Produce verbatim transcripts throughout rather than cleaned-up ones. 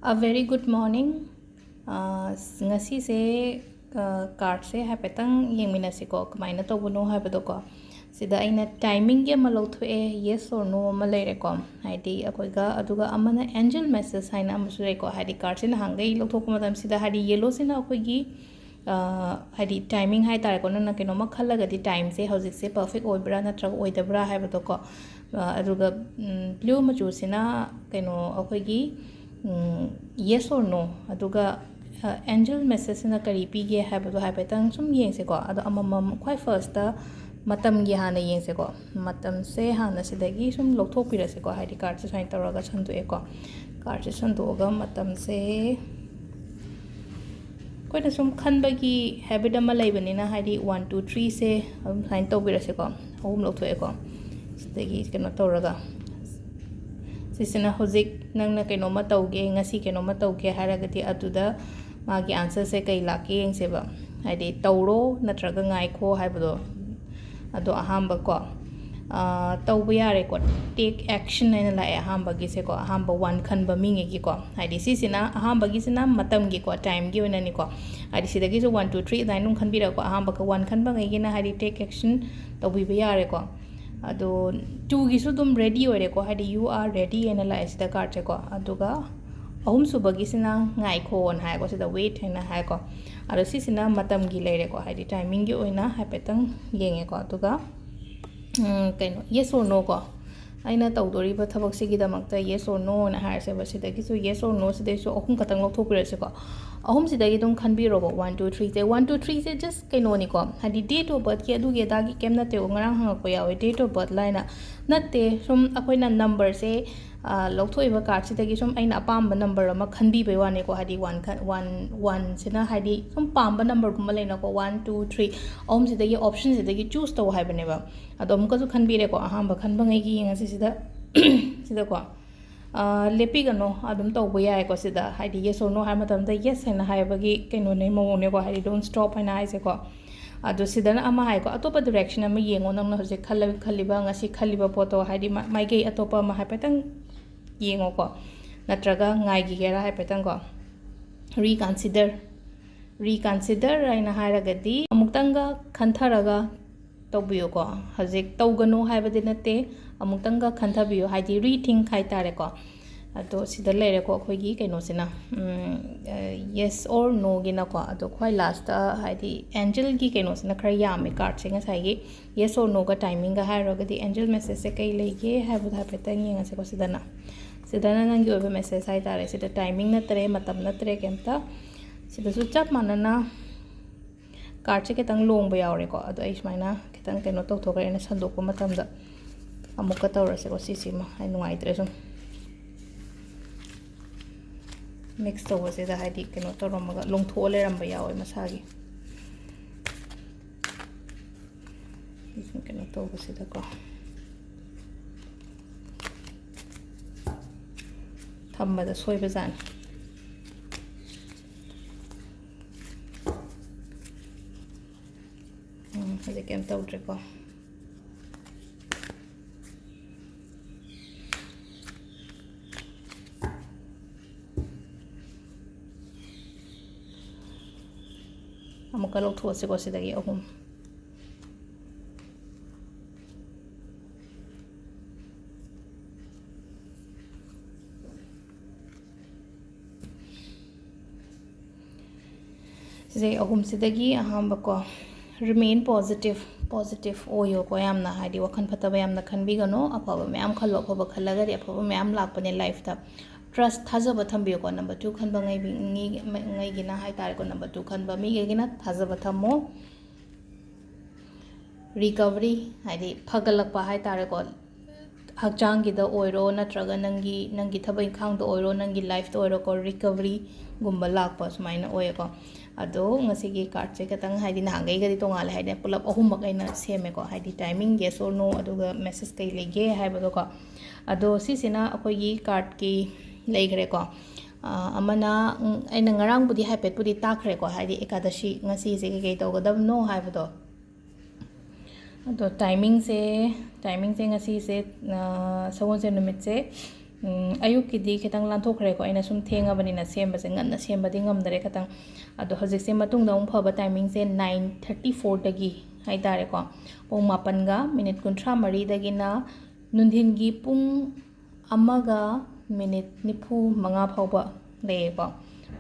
A very good morning. ꯑꯥ, ꯉꯁꯤꯁꯦ, ꯑꯥ, cardꯁꯦ ꯍꯥꯏꯐꯦꯠꯇꯪ ꯌꯦꯡꯃꯤꯟꯅꯁꯤꯀꯣ, ꯀꯃꯥꯏꯅ ꯇꯧꯕꯅꯣ ꯍꯥꯏꯕꯗꯣꯀꯣ꯫ ꯁꯤꯗ ꯑꯩꯅ timingꯒꯤ ꯑꯃ ꯂꯧꯊꯣꯛꯑꯦ, yes or no ꯑꯃ ꯂꯩꯔꯦꯀꯣ, ꯍꯥꯏꯗꯤ ꯑꯩꯈꯣꯏꯒ, ꯑꯗꯨꯒ ꯑꯃꯅ angel message ꯍꯥꯏꯅ ꯑꯃꯁꯨ ꯂꯩꯀꯣ, ꯍꯥꯏꯗꯤ cardꯁꯦ ꯅꯍꯥꯟꯈꯩ ꯂꯧꯊꯣꯛꯄ ꯃꯇꯝꯁꯤꯗ, ꯍꯥꯏꯗꯤ yellowꯁꯤꯅ ꯑꯩꯈꯣꯏꯒꯤ, ꯑꯥ, ꯍꯥꯏꯗꯤ timing ꯍꯥꯏ ꯇꯥꯔꯦꯀꯣ, ꯅꯪꯅ ꯀꯩꯅꯣꯝꯃ ꯈꯜꯂꯒꯗꯤ timeꯁꯦ ꯍꯧꯖꯤꯛꯁꯦ perfect ꯑꯣꯏꯕ꯭ꯔꯥ ꯅꯠꯇ꯭ꯔꯒ ꯑꯣꯏꯗꯕ꯭ꯔꯥ ꯍꯥꯏꯕꯗꯣꯀꯣ꯫ ꯑꯥ, ꯑꯗꯨꯒ, ꯎꯝ, blue ꯃꯆꯨꯁꯤꯅ ꯀꯩꯅꯣ, ꯑꯩꯈꯣꯏꯒꯤ, ꯎꯝ, yes or no, ꯑꯗꯨꯒ, ꯑ, angel messageꯁꯤꯅ ꯀꯔꯤ ꯄꯤꯒꯦ ꯍꯥꯏꯕꯗꯣ ꯍꯥꯏꯐꯦꯠꯇꯪ ꯁꯨꯝ ꯌꯦꯡꯁꯦꯀꯣ꯫ ꯑꯗꯣ ꯑꯃꯃꯝ, ꯈ꯭ꯋꯥꯏ firstꯇ ꯃꯇꯝꯒꯤ ꯍꯥꯟꯅ ꯌꯦꯡꯁꯦꯀꯣ꯫ ꯃꯇꯝꯁꯦ ꯍꯥꯟꯅ ꯁꯤꯗꯒꯤ ꯁꯨꯝ ꯂꯧꯊꯣꯛꯄꯤꯔꯁꯦꯀꯣ, ꯍꯥꯏꯗꯤ cardꯁꯦ ꯁꯨꯃꯥꯏꯅ ꯇꯧꯔꯒ ꯁꯟꯗꯣꯛꯑꯦꯀꯣ꯫ Cardꯁꯦ ꯁꯟꯗꯣꯛꯑꯒ ꯃꯇꯝꯁꯦ ꯑꯩꯈꯣꯏꯅ ꯁꯨꯝ ꯈꯟꯕꯒꯤ habit ꯑꯃ ꯂꯩꯕꯅꯤꯅ, ꯍꯥꯏꯗꯤ one, two, threeꯁꯦ ꯑꯗꯨꯝ ꯁꯨꯃꯥꯏꯅ ꯇꯧꯕꯤꯔꯁꯦꯀꯣ꯫ ꯑꯍꯨꯝ ꯂꯧꯊꯣꯛꯑꯦꯀꯣ꯫ ꯁꯤꯗꯒꯤ ꯀꯩꯅꯣ ꯇꯧꯔꯒ, ꯁꯤꯁꯤꯅ ꯍꯧꯖꯤꯛ ꯅꯪꯅ ꯀꯩꯅꯣꯝꯃ ꯇꯧꯒꯦ, ꯉꯁꯤ ꯀꯩꯅꯣꯝꯃ ꯇꯧꯒꯦ ꯍꯥꯏꯔꯒꯗꯤ, ꯑꯗꯨꯗ ꯃꯥꯒꯤ answerꯁꯦ ꯀꯩ ꯂꯥꯛꯀꯦ ꯌꯦꯡꯁꯦꯕ꯫ ꯍꯥꯏꯗꯤ ꯇꯧꯔꯣ ꯅꯠꯇ꯭ꯔꯒ ꯉꯥꯏꯈꯣ ꯍꯥꯏꯕꯗꯣ꯫ ꯑꯗꯣ ꯑꯍꯥꯟꯕꯀꯣ, ꯑꯥ, ꯇꯧꯕ ꯌꯥꯔꯦꯀꯣ, take action ꯍꯥꯏꯅ ꯂꯥꯛꯑꯦ ꯑꯍꯥꯟꯕꯒꯤꯁꯦꯀꯣ, ꯑꯍꯥꯟꯕ one ꯈꯟꯕ ꯃꯤꯉꯩꯒꯤꯀꯣ꯫ ꯍꯥꯏꯗꯤ ꯁꯤꯁꯤꯅ ꯑꯍꯥꯟꯕꯒꯤꯁꯤꯅ ꯃꯇꯝꯒꯤꯀꯣ, timeꯒꯤ ꯑꯣꯏꯅꯅꯤꯀꯣ꯫ ꯍꯥꯏꯗꯤ ꯁꯤꯗꯒꯤꯁꯨ one, two, three ꯑꯗꯨꯃꯥꯏꯅ ꯑꯗꯨꯝ ꯈꯟꯕꯤꯔꯛꯑꯣꯀꯣ꯫ ꯑꯍꯥꯟꯕꯒ one ꯈꯟꯕꯉꯩꯒꯤꯅ ꯍꯥꯏꯗꯤ take action ꯇꯧꯕꯤꯕ ꯌꯥꯔꯦꯀꯣ꯫ ꯑꯗꯣ twoꯒꯤꯁꯨ ꯑꯗꯨꯝ ready ꯑꯣꯏꯔꯦꯀꯣ, ꯍꯥꯏꯗꯤ you are ready ꯍꯥꯏꯅ ꯂꯥꯛꯑꯦ ꯁꯤꯗ cardꯁꯦꯀꯣ꯫ ꯑꯗꯨꯒ ꯑꯍꯨꯝꯁꯨꯕꯒꯤꯁꯤꯅ ꯉꯥꯏꯈꯣꯅ ꯍꯥꯏꯀꯣ, ꯁꯤꯗ wait ꯍꯥꯏꯅ ꯍꯥꯏꯀꯣ꯫ ꯑꯗꯣ ꯁꯤꯁꯤꯅ ꯃꯇꯝꯒꯤ ꯂꯩꯔꯦꯀꯣ, ꯍꯥꯏꯗꯤ timingꯒꯤ ꯑꯣꯏꯅ ꯍꯥꯏꯐꯦꯠꯇꯪ ꯌꯦꯡꯉꯦꯀꯣ꯫ ꯑꯗꯨꯒ, ꯎꯝ, ꯀꯩꯅꯣ, yes or no ꯀꯣ, ꯑꯩꯅ ꯇꯧꯗꯣꯔꯤꯕ ꯊꯕꯛꯁꯤꯒꯤꯗꯃꯛꯇ yes or noꯅ ꯍꯥꯏꯔꯁꯦꯕ꯫ ꯁꯤꯗꯒꯤꯁꯨ yes or no ꯁꯤꯗꯩꯁꯨ ꯑꯍꯨꯝ ꯈꯛꯇꯪ ꯂꯧꯊꯣꯛꯄꯤꯔꯁꯤꯀꯣ꯫ ꯑꯍꯨꯝꯁꯤꯗꯒꯤ ꯑꯗꯨꯝ ꯈꯟꯕꯤꯔꯣꯕ, one, two, threeꯁꯦ꯫ One, two, threeꯁꯦ just ꯀꯩꯅꯣꯅꯤꯀꯣ, ꯍꯥꯏꯗꯤ date of birthꯀꯤ ꯑꯗꯨꯒꯤ ꯑꯗꯥꯒꯤ ꯀꯩꯝ ꯅꯠꯇꯦꯕ꯫ ꯉꯔꯥꯡ ꯍꯪꯉꯛꯄ ꯌꯥꯎꯋꯦ, date of birth ꯂꯥꯏꯅ ꯅꯠꯇꯦ꯫ ꯁꯨꯝ ꯑꯩꯈꯣꯏꯅ numberꯁꯦ, ꯑ, ꯂꯧꯊꯣꯛꯏꯕ cardꯁꯤꯗꯒꯤ ꯁꯨꯝ ꯑꯩꯅ ꯑꯄꯥꯝꯕ number ꯑꯃ ꯈꯟꯕꯤꯕꯩ ꯋꯥꯅꯤꯀꯣ꯫ ꯍꯥꯏꯗꯤ one ꯈꯟ-, one, oneꯁꯤꯅ ꯍꯥꯏꯗꯤ ꯁꯨꯝ ꯄꯥꯝꯕ numberꯒꯨꯝꯕ ꯂꯩꯅꯀꯣ, one, two, three, ꯑꯍꯨꯝꯁꯤꯗꯒꯤ optionꯁꯤꯗꯒꯤ choose ꯇꯧ ꯍꯥꯏꯕꯅꯦꯕ꯫ ꯑꯗꯣ ꯑꯃꯨꯛꯀꯁꯨ ꯈꯟꯕꯤꯔꯦꯀꯣ, ꯑꯍꯥꯟꯕ ꯈꯟꯕꯉꯩꯒꯤ ꯌꯦꯡꯉꯁꯤ ꯁꯤꯗ, ꯁꯤꯗꯀꯣ꯫ ꯑ, ꯂꯦꯞꯄꯤꯒꯅꯣ, ꯑꯗꯨꯝ ꯇꯧꯕ ꯌꯥꯏꯀꯣ ꯁꯤꯗ꯫ ꯍꯥꯏꯗꯤ yes or no ꯍꯥꯏꯕ ꯃꯇꯝꯗ yes ꯍꯥꯏꯅ ꯍꯥꯏꯕꯒꯤ ꯀꯩꯅꯣꯅꯦ, ꯃꯑꯣꯡꯅꯦꯀꯣ, ꯍꯥꯏꯗꯤ don't stop ꯍꯥꯏꯅ ꯍꯥꯏꯁꯦꯀꯣ꯫ ꯑꯗꯣ ꯁꯤꯗꯅ ꯑꯃ ꯍꯥꯏꯀꯣ, ꯑꯇꯣꯞꯄ direction ꯑꯃ ꯌꯦꯡꯉꯣ, ꯅꯪꯅ ꯍꯧꯖꯤꯛ ꯈꯜꯂ-, ꯈꯜꯂꯤꯕ, ꯉꯁꯤ ꯈꯜꯂꯤꯕ ꯄꯣꯠꯇꯣ, ꯍꯥꯏꯗꯤ ꯃ-, ꯃꯥꯏꯀꯩ ꯑꯇꯣꯞꯄ ꯑꯃ ꯍꯥꯏꯐꯦꯠꯇꯪ ꯌꯦꯡꯉꯣꯀꯣ꯫ ꯅꯠꯇ꯭ꯔꯒ ꯉꯥꯏꯈꯤꯒꯦꯔꯥ ꯍꯥꯏꯐꯦꯠꯇꯪꯀꯣ? Reconsider, reconsider ꯍꯥꯏꯅ ꯍꯥꯏꯔꯒꯗꯤ ꯑꯃꯨꯛꯇꯪꯒ ꯈꯟꯊꯔꯒ ꯇꯧꯕꯤꯌꯨꯀꯣ꯫ ꯍꯧꯖꯤꯛ ꯇꯧꯒꯅꯨ ꯍꯥꯏꯕꯗꯤ ꯅꯠꯇꯦ, ꯑꯃꯨꯛꯇꯪꯒ ꯈꯟꯊꯕꯤꯌꯨ, ꯍꯥꯏꯗꯤ rethink ꯍꯥꯏ ꯇꯥꯔꯦꯀꯣ꯫ ꯑꯗꯣ ꯁꯤꯗ ꯂꯩꯔꯦꯀꯣ ꯑꯩꯈꯣꯏꯒꯤ ꯀꯩꯅꯣꯁꯤꯅ, ꯎꯝ, ꯑ, yes or no ꯒꯤꯅꯀꯣ꯫ ꯑꯗꯣ ꯈ꯭ꯋꯥꯏ last ꯇ ꯍꯥꯏꯗꯤ angelꯒꯤ ꯀꯩꯅꯣꯁꯤꯅ ꯈꯔ ꯌꯥꯝꯃꯦ cardꯁꯦ꯫ ꯉꯁꯥꯏꯒꯤ yes or noꯒ timingꯒ ꯍꯥꯏꯔꯨꯔꯒꯗꯤ angel messageꯁꯦ ꯀꯩ ꯂꯩꯒꯦ ꯍꯥꯏꯕꯗꯣ ꯍꯥꯏꯐꯦꯠꯇꯪ ꯌꯦꯡꯉꯁꯤꯀꯣ꯫ ꯁꯤꯗꯅ, ꯁꯤꯗꯅ ꯅꯪꯒꯤ ꯑꯣꯏꯕ message ꯍꯥꯏ ꯇꯥꯔꯦ꯫ ꯁꯤꯗ timing ꯅꯠꯇ꯭ꯔꯦ, ꯃꯇꯝ ꯅꯠꯇ꯭ꯔꯦ ꯀꯩꯝꯇ꯫ ꯁꯤꯗꯁꯨ ꯆꯞ ꯃꯥꯟꯅꯅ cardꯁꯦ ꯈꯤꯇꯪ ꯂꯣꯡꯕ ꯌꯥꯎꯔꯦꯀꯣ꯫ ꯑꯗꯣ ꯑꯩ ꯁꯨꯃꯥꯏꯅ ꯈꯤꯇꯪ ꯀꯩꯅꯣ ꯇꯧꯊꯣꯛꯈ꯭ꯔꯦ, ꯑꯩꯅ ꯁꯟꯗꯣꯛꯄ ꯃꯇꯝꯗ꯫ ꯑꯃꯨꯛꯀ ꯇꯧꯔꯁꯦꯀꯣ, ꯁꯤꯁꯤꯃ ꯑꯩ ꯅꯨꯡꯉꯥꯏꯇ꯭ꯔꯦ ꯁꯨꯝ꯫ Mix ꯇꯧꯕꯁꯤꯗ ꯍꯥꯏꯗꯤ ꯀꯩꯅꯣ ꯇꯧꯔꯝꯃꯒ ꯂꯣꯡꯊꯣꯛꯑ ꯂꯩꯔꯝꯕ ꯌꯥꯎꯋꯦ ꯃꯁꯥꯒꯤ꯫ ꯀꯩꯅꯣ ꯇꯧꯕꯁꯤꯗꯀꯣ ꯊꯝꯕꯗ ꯁꯣꯏꯕꯖꯥꯠꯅꯤ꯫ ꯎꯝ, ꯍꯧꯖꯤꯛ ꯀꯩꯝ ꯇꯧꯗ꯭ꯔꯦꯀꯣ꯫ ꯑꯃꯨꯛꯀ ꯂꯧꯊꯣꯛꯑꯁꯤꯀꯣ ꯁꯤꯗꯒꯤ ꯑꯍꯨꯝ꯫ ꯁꯤꯁꯦ ꯑꯍꯨꯝꯁꯤꯗꯒꯤ ꯑꯍꯥꯟꯕꯀꯣ, remain positive, positive ꯑꯣꯏꯌꯣꯀꯣ ꯌꯥꯝꯅ, ꯍꯥꯏꯗꯤ ꯋꯥꯈꯜ ꯐꯠꯇꯕ ꯌꯥꯝꯅ ꯈꯟꯕꯤꯒꯅꯨ, ꯑꯐꯕ ꯃꯌꯥꯝ ꯈꯜꯂꯣ, ꯑꯐꯕ ꯈꯜꯂꯒꯗꯤ ꯑꯐꯕ ꯃꯌꯥꯝ ꯂꯥꯛꯄꯅꯦ lifeꯇ꯫ Trust, ꯊꯥꯖꯕ ꯊꯝꯕꯤꯌꯨꯀꯣ꯫ Number two ꯈꯟꯕ ꯉꯩ-, ꯉꯩ-, ꯉꯩꯒꯤꯅ ꯍꯥꯏ ꯇꯥꯔꯦꯀꯣ, number two ꯈꯟꯕ ꯃꯤꯈꯩꯒꯤꯅ ꯊꯥꯖꯕ ꯊꯝꯃꯣ꯫ Recovery ꯍꯥꯏꯗꯤ ꯐꯒꯠꯂꯛꯄ ꯍꯥꯏ ꯇꯥꯔꯦꯀꯣ, ꯍꯛꯆꯥꯡꯒꯤꯗ ꯑꯣꯏꯔꯣ ꯅꯠꯇ꯭ꯔꯒ ꯅꯪꯒꯤ, ꯅꯪꯒꯤ ꯊꯕꯛ ꯏꯪꯈꯥꯡꯗ ꯑꯣꯏꯔꯣ, ꯅꯪꯒꯤ lifeꯇ ꯑꯣꯏꯔꯣꯀꯣ, recoveryꯒꯨꯝꯕ ꯂꯥꯛꯄ ꯁꯨꯃꯥꯏꯅ ꯑꯣꯏꯌꯦꯀꯣ꯫ ꯑꯗꯣ ꯉꯁꯤꯒꯤ cardꯁꯦ ꯈꯤꯇꯪ ꯍꯥꯏꯗꯤ ꯅꯍꯥꯟꯈꯩꯒꯗꯤ ꯇꯣꯡꯉꯥꯜꯂꯦ ꯍꯥꯏꯗꯤ ꯄꯨꯂꯞ ꯑꯍꯨꯝꯃꯛ ꯑꯩꯅ ꯁꯦꯝꯃꯦꯀꯣ, ꯍꯥꯏꯗꯤ timing, yes or no, ꯑꯗꯨꯒ message ꯀꯩ ꯂꯩꯒꯦ ꯍꯥꯏꯕꯗꯣꯀꯣ꯫ ꯑꯗꯣ ꯁꯤꯁꯤꯅ ꯑꯩꯈꯣꯏꯒꯤ cardꯀꯤ ꯂꯩꯈ꯭ꯔꯦꯀꯣ꯫ ꯑ, ꯑꯃꯅ, ꯎꯝ, ꯑꯩꯅ ꯉꯔꯥꯡꯕꯨꯗꯤ ꯍꯥꯏꯐꯦꯠꯄꯨꯗꯤ ꯇꯥꯛꯈ꯭ꯔꯦꯀꯣ, ꯍꯥꯏꯗꯤ ꯑꯦꯀꯥꯗꯁꯤ ꯉꯁꯤꯁꯦ ꯀꯩꯀꯩ ꯇꯧꯒꯗꯕꯅꯣ ꯍꯥꯏꯕꯗꯣ꯫ ꯑꯗꯣ timingꯁꯦ, timingꯁꯦ ꯉꯁꯤꯁꯦ, ꯑ, ꯁꯒꯣꯜꯁꯦꯟ ꯅꯨꯃꯤꯠꯁꯦ ꯎꯝ, ꯑꯌꯨꯛꯀꯤꯗꯤ ꯈꯤꯇꯪ ꯂꯥꯟꯊꯣꯛꯈ꯭ꯔꯦꯀꯣ, ꯑꯩꯅ ꯁꯨꯝ ꯊꯦꯡꯉꯕꯅꯤꯅ ꯁꯦꯝꯕꯁꯦ, ꯉꯟꯅ ꯁꯦꯝꯕꯗꯤ ꯉꯝꯗꯔꯦ ꯈꯤꯇꯪ꯫ ꯑꯗꯣ ꯍꯧꯖꯤꯛꯁꯦ ꯃꯇꯨꯡꯗ ꯑꯃꯨꯛ ꯐꯕ timingꯁꯦ nine thirty fourꯗꯒꯤ ꯍꯥꯏꯇꯥꯔꯦꯀꯣ, ꯄꯨꯡ ꯃꯥꯄꯟꯒ ꯃꯤꯅꯤꯠ ꯀꯨꯟꯊ꯭ꯔꯥ ꯃꯔꯤꯗꯒꯤꯅ ꯅꯨꯡꯊꯤꯟꯒꯤ ꯄꯨꯡ ꯑꯃꯒ ꯃꯤꯅꯤꯠ ꯅꯤꯐꯨ ꯃꯉꯥ ꯐꯥꯎꯕ ꯂꯩꯌꯦꯀꯣ꯫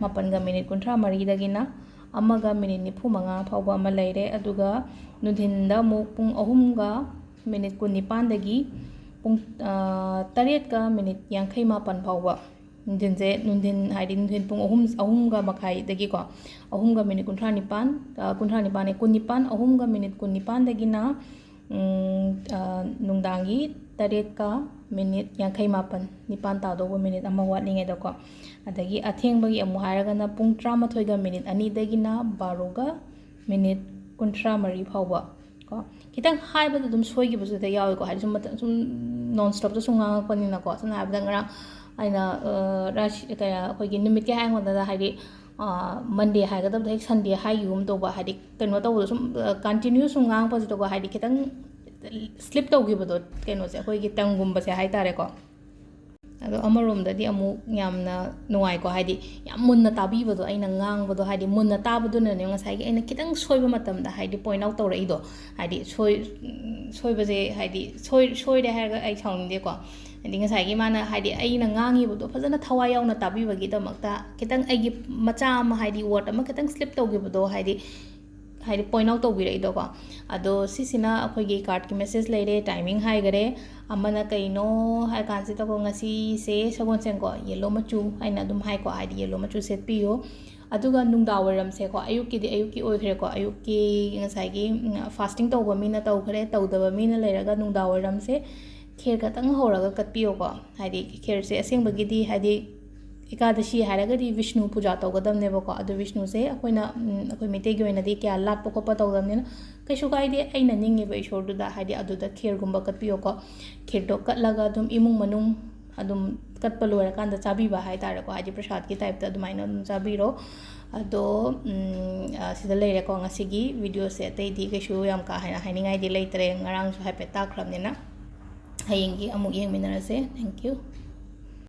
ꯃꯥꯄꯟꯒ ꯃꯤꯅꯤꯠ ꯀꯨꯟꯊ꯭ꯔꯥ ꯃꯔꯤꯗꯒꯤꯅ ꯑꯃꯒ ꯃꯤꯅꯤꯠ ꯅꯤꯐꯨ ꯃꯉꯥ ꯐꯥꯎꯕ ꯑꯃ ꯂꯩꯔꯦ꯫ ꯑꯗꯨꯒ ꯅꯨꯡꯊꯤꯟꯗ ꯑꯃꯨꯛ ꯄꯨꯡ ꯑꯍꯨꯝꯒ ꯃꯤꯅꯤꯠ ꯀꯨꯟꯅꯤꯄꯥꯟꯗꯒꯤ ꯄꯨꯡ, ꯑ, ꯇꯔꯦꯠꯀ ꯃꯤꯅꯤꯠ ꯌꯥꯡꯈꯩ ꯃꯥꯄꯟ ꯐꯥꯎꯕ꯫ ꯅꯨꯡꯊꯤꯟꯁꯦ, ꯅꯨꯡꯊꯤꯟ ꯍꯥꯏꯗꯤ ꯅꯨꯡꯊꯤꯟ ꯄꯨꯡ ꯑꯍꯨꯝ, ꯑꯍꯨꯝꯒ ꯃꯈꯥꯏꯗꯒꯤꯀꯣ, ꯑꯍꯨꯝꯒ ꯃꯤꯅꯤꯠ ꯀꯨꯟꯊ꯭ꯔꯥ ꯅꯤꯄꯥꯟ, ꯑ, ꯀꯨꯟꯊ꯭ꯔꯥ ꯅꯤꯄꯥꯟꯅꯦ, ꯀꯨꯟꯅꯤꯄꯥꯟ, ꯑꯍꯨꯝꯒ ꯃꯤꯅꯤꯠ ꯀꯨꯟꯅꯤꯄꯥꯟꯗꯒꯤꯅ, ꯎꯝ, ꯑ, ꯅꯨꯡꯗꯥꯡꯒꯤ ꯇꯔꯦꯠꯀ ꯃꯤꯅꯤꯠ ꯌꯥꯡꯈꯩ ꯃꯥꯄꯟ, ꯅꯤꯄꯥꯟ ꯇꯥꯗꯧꯕ ꯃꯤꯅꯤꯠ ꯑꯃ ꯋꯥꯠꯂꯤꯉꯩꯗꯀꯣ꯫ ꯑꯗꯒꯤ ꯑꯊꯦꯡꯕꯒꯤ ꯑꯃꯨꯛ ꯍꯥꯏꯔꯒꯅ ꯄꯨꯡ ꯇꯔꯥꯃꯥꯊꯣꯏꯒ ꯃꯤꯅꯤꯠ ꯑꯅꯤꯗꯒꯤꯅ ꯕꯥꯔꯣꯒ ꯃꯤꯅꯤꯠ ꯀꯨꯟꯊ꯭ꯔꯥ ꯃꯔꯤ ꯐꯥꯎꯕ ꯀꯣ꯫ ꯈꯤꯇꯪ ꯍꯥꯏꯕꯗ ꯑꯗꯨꯝ ꯁꯣꯏꯈꯤꯕꯁꯨ ꯍꯦꯛꯇ ꯌꯥꯎꯋꯦꯀꯣ, ꯍꯥꯏꯗꯤ ꯁꯨꯝ ꯃꯇꯝ, ꯁꯨꯝ non stopꯇ ꯁꯨꯝ ꯉꯥꯡꯉꯛꯄꯅꯤꯅꯀꯣ꯫ ꯁꯝꯅ ꯍꯥꯏꯔꯕꯗ ꯉꯔꯥꯡ ꯑꯩꯅ, ꯑ, ꯔꯥꯁꯤ, ꯀꯌꯥ, ꯑꯩꯈꯣꯏꯒꯤ ꯅꯨꯃꯤꯠꯀꯤ ꯍꯥꯏꯔꯤꯉꯩꯗ ꯍꯥꯏꯗꯤ, ꯑ, Monday ꯍꯥꯏꯒꯗꯕꯗ ꯍꯦꯛ Sunday ꯍꯥꯏꯈꯤꯒꯨꯝ ꯇꯧꯕ, ꯍꯥꯏꯗꯤ ꯀꯩꯅꯣ ꯇꯧꯕꯗꯣ ꯁꯨꯝ, ꯑ, continue ꯁꯨꯝ ꯉꯥꯡꯉꯛꯄꯁꯤꯗꯀꯣ, ꯍꯥꯏꯗꯤ ꯈꯤꯇꯪ slip ꯇꯧꯈꯤꯕꯗꯣ, ꯀꯩꯅꯣꯁꯦ, ꯑꯩꯈꯣꯏꯒꯤ tongueꯒꯨꯝꯕꯁꯦ ꯍꯥꯏꯇꯥꯔꯦꯀꯣ꯫ ꯑꯗꯣ ꯑꯃꯔꯣꯝꯗꯗꯤ ꯑꯃꯨꯛ ꯌꯥꯝꯅ ꯅꯨꯡꯉꯥꯏꯀꯣ, ꯍꯥꯏꯗꯤ ꯌꯥꯝ ꯃꯨꯟꯅ ꯇꯥꯕꯤꯕꯗꯣ, ꯑꯩꯅ ꯉꯥꯡꯕꯗꯣ ꯍꯥꯏꯗꯤ ꯃꯨꯟꯅ ꯇꯥꯕꯗꯨꯅꯅꯦ ꯉꯁꯥꯏꯒꯤ ꯑꯩꯅ ꯈꯤꯇꯪ ꯁꯣꯏꯕ ꯃꯇꯝꯗ ꯍꯥꯏꯗꯤ point out ꯇꯧꯔꯛꯏꯗꯣ꯫ ꯍꯥꯏꯗꯤ ꯁꯣꯏ-, ꯁꯣꯏꯕꯁꯦ ꯍꯥꯏꯗꯤ ꯁꯣꯏ-, ꯁꯣꯏꯔꯦ ꯍꯥꯏꯔꯒ ꯑꯩ ꯁꯥꯎꯅꯤꯡꯗꯦꯀꯣ꯫ ꯍꯥꯏꯗꯤ ꯉꯁꯥꯏꯒꯤ ꯃꯥꯅ ꯍꯥꯏꯗꯤ ꯑꯩꯅ ꯉꯥꯡꯉꯤꯕꯗꯣ ꯐꯖꯅ ꯊꯋꯥꯏ ꯌꯥꯎꯅ ꯇꯥꯕꯤꯕꯒꯤꯗꯃꯛꯇ ꯈꯤꯇꯪ ꯑꯩꯒꯤ ꯃꯆꯥ ꯑꯃ ꯍꯥꯏꯗꯤ word ꯑꯃ ꯈꯤꯇꯪ slip ꯇꯧꯈꯤꯕꯗꯣ ꯍꯥꯏꯗꯤ, ꯍꯥꯏꯗꯤ point out ꯇꯧꯕꯤꯔꯛꯏꯗꯣꯀꯣ꯫ ꯑꯗꯣ ꯁꯤꯁꯤꯅ ꯑꯩꯈꯣꯏꯒꯤ cardꯀꯤ message ꯂꯩꯔꯦ, timing ꯍꯥꯏꯈꯔꯦ꯫ ꯑꯃꯅ ꯀꯩꯅꯣ ꯍꯥꯏ ꯀꯥꯟꯁꯤꯗꯀꯣ, ꯉꯁꯤꯁꯦ ꯁꯒꯣꯜꯁꯦꯟꯀꯣ, yellow ꯃꯆꯨ ꯍꯥꯏꯅ ꯑꯗꯨꯝ ꯍꯥꯏꯀꯣ, ꯍꯥꯏꯗꯤ yellow ꯃꯆꯨ ꯁꯦꯠꯄꯤꯌꯨ꯫ ꯑꯗꯨꯒ ꯅꯨꯡꯗꯥꯡ ꯋꯥꯏꯔꯝꯁꯦꯀꯣ, ꯑꯌꯨꯛꯀꯤꯗꯤ ꯑꯌꯨꯛꯀꯤ ꯑꯣꯏꯈ꯭ꯔꯦꯀꯣ, ꯑꯌꯨꯛꯀꯤ ꯉꯁꯥꯏꯒꯤ, ꯎꯝ, fasting ꯇꯧꯕ ꯃꯤꯅ ꯇꯧꯈ꯭ꯔꯦ, ꯇꯧꯗꯕ ꯃꯤꯅ ꯂꯩꯔꯒ ꯅꯨꯡꯗꯥꯡ ꯋꯥꯏꯔꯝꯁꯦ ꯈꯦꯔ ꯈꯛꯇꯪ ꯍꯧꯔꯒ ꯀꯠꯄꯤꯌꯣꯀꯣ꯫ ꯍꯥꯏꯗꯤ ꯈꯦꯔꯁꯦ ꯑꯁꯦꯡꯕꯒꯤꯗꯤ ꯍꯥꯏꯗꯤ ꯏꯀꯥꯗꯁꯤ ꯍꯥꯏꯔꯒꯗꯤ ꯕꯤꯁꯅꯨ ꯄꯨꯖꯥ ꯇꯧꯒꯗꯕꯅꯦꯕꯀꯣ꯫ ꯑꯗꯨ ꯕꯤꯁꯅꯨꯁꯦ ꯑꯩꯈꯣꯏꯅ, ꯎꯝ, ꯑꯩꯈꯣꯏ ꯃꯩꯇꯩꯒꯤ ꯑꯣꯏꯅꯗꯤ ꯀꯌꯥ ꯂꯥꯠꯄ ꯈꯣꯠꯄ ꯇꯧꯗꯕꯅꯤꯅ ꯀꯩꯁꯨ ꯀꯥꯏꯗꯦ꯫ ꯑꯩꯅ ꯅꯤꯡꯉꯤꯕ ꯏꯁꯣꯔꯗꯨꯗ ꯍꯥꯏꯗꯤ ꯑꯗꯨꯗ ꯈꯦꯔꯒꯨꯝꯕ ꯀꯠꯄꯤꯌꯣꯀꯣ꯫ ꯈꯦꯔꯗꯣ ꯀꯠꯂꯒ ꯑꯗꯨꯝ ꯏꯃꯨꯡ ꯃꯅꯨꯡ ꯑꯗꯨꯝ ꯀꯠꯄ ꯂꯣꯏꯔꯀꯥꯟꯗ ꯆꯥꯕꯤꯕ ꯍꯥꯏꯇꯥꯔꯦꯀꯣ, ꯍꯥꯏꯗꯤ ꯄ꯭ꯔꯁꯥꯗꯀꯤ typeꯇ ꯑꯗꯨꯃꯥꯏꯅ ꯑꯗꯨꯝ ꯆꯥꯕꯤꯔꯣ꯫ ꯑꯗꯣ, ꯎꯝ, ꯑ, ꯁꯤꯗ ꯂꯩꯔꯦꯀꯣ ꯉꯁꯤꯒꯤ videoꯁꯦ꯫ ꯑꯇꯩꯗꯤ ꯀꯩꯁꯨ ꯌꯥꯝ ꯀꯥ ꯍꯦꯟꯅ ꯍꯥꯏꯅꯤꯡꯉꯥꯏꯗꯤ ꯂꯩꯇ꯭ꯔꯦ, ꯉꯔꯥꯡꯁꯨ ꯍꯥꯏꯐꯦꯠ ꯇꯥꯛꯈ꯭ꯔꯕꯅꯤꯅ꯫ ꯍꯌꯦꯡꯒꯤ ꯑꯃꯨꯛ ꯌꯦꯡꯃꯤꯟꯅꯔꯁꯦ꯫ Thank you꯫